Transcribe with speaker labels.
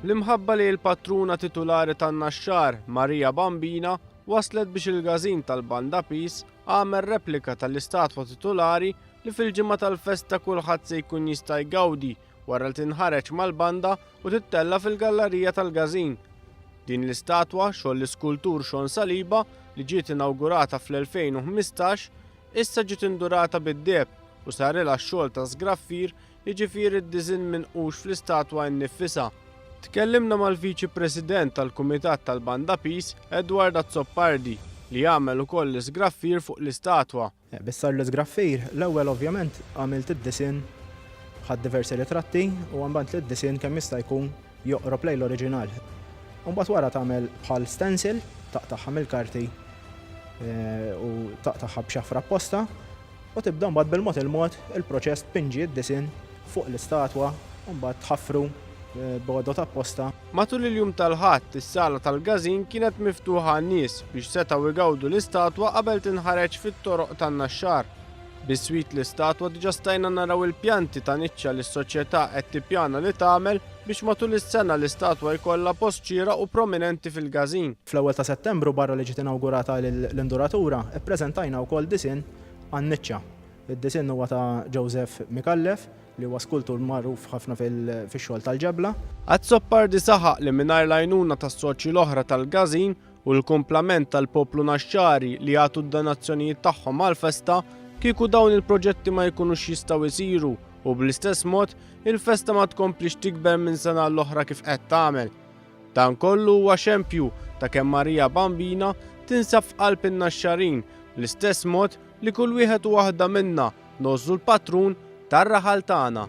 Speaker 1: L-imħabba lejn il-patruna titulari tan-Naxxar, Marija Bambina, waslet biex il-Każin tal-Banda Peace għamel replika tal-istatwa titulari li fil-ġimgħa tal-festa kulħadd se jkun jista' jgawdi wara li tinħareġ mal-banda u tittella' fil-gallarija tal-Każin. Din l-istatwa, xogħol l-iskultur Sean Saliba, li ġiet inawgurata fl-2015, issa ġiet indurata bid-deheb u sarilha x-xogħol ta' sgraffir jiġifieri d-diżinn minqux fl-istatwa inniffisha. Tkellimna mal-Viċi President tal-Kumitat tal-Banda Peace, Edward Azzopardi, li għamel ukoll l-isgraffir fuq l-istatwa.
Speaker 2: Biex sar l-isgraffir, l-ewwel ovvjament għamilt id-disinn, ħadt diversi ritratti u mbagħad lid-disinn kemm jista' jkun joqrob lejn l-oriġinal. U mbagħad wara tagħmel bħal stencil, taqtagħha mill-karti u taqtagħha b'xafra apposta u tibda mbagħad bil-mod il-mod il-proċess tpinġi d-disinn fuq l-istatwa u mbagħad tħaffru b'għodod apposta.
Speaker 1: Matul il-jum tal-Ħadd, is-sala tal-Każin kienet miftuħa għan-nies biex setgħu jgawdu l-istatwa qabel tinħareġ fit-toroq tan-Naxxar. Biswit l-istatwa diġà stajna naraw il-pjanti ta' niċċa li s-soċjetà qed tippjana li tagħmel biex matul is-sena l-istatwa jkollha post xieraq u prominenti fil-każin.
Speaker 2: Fl-ewwel ta' Settembru barra li ġiet inawgurata l-induratura, ippreżentajna wkoll disinn għan-niċċa. Id-disinn huwa ta' Joseph Micallef, li huwa skultur magħruf ħafna fix-xogħol tal-ġebla.
Speaker 1: Azzopardi saħaq li mingħajr l-għajnuna tas-soċji l-oħra tal-każin u l-kumplament tal-poplu Naxxari li jagħtu d-donazzjonijiet tagħhom għall-festa, kieku dawn il-proġetti ma jkunux jistgħu jsiru u bl-istess mod il-festa ma tkomplix tikber minn sena għall-oħra kif qed tagħmel. Dan kollu huwa xempju ta' kemm Marija Bambina tinsab f'qalb in-Naxxarin bl-istess mod li kull wieħed u waħda minna ngħożżu l-patrun tar-raħal tagħna.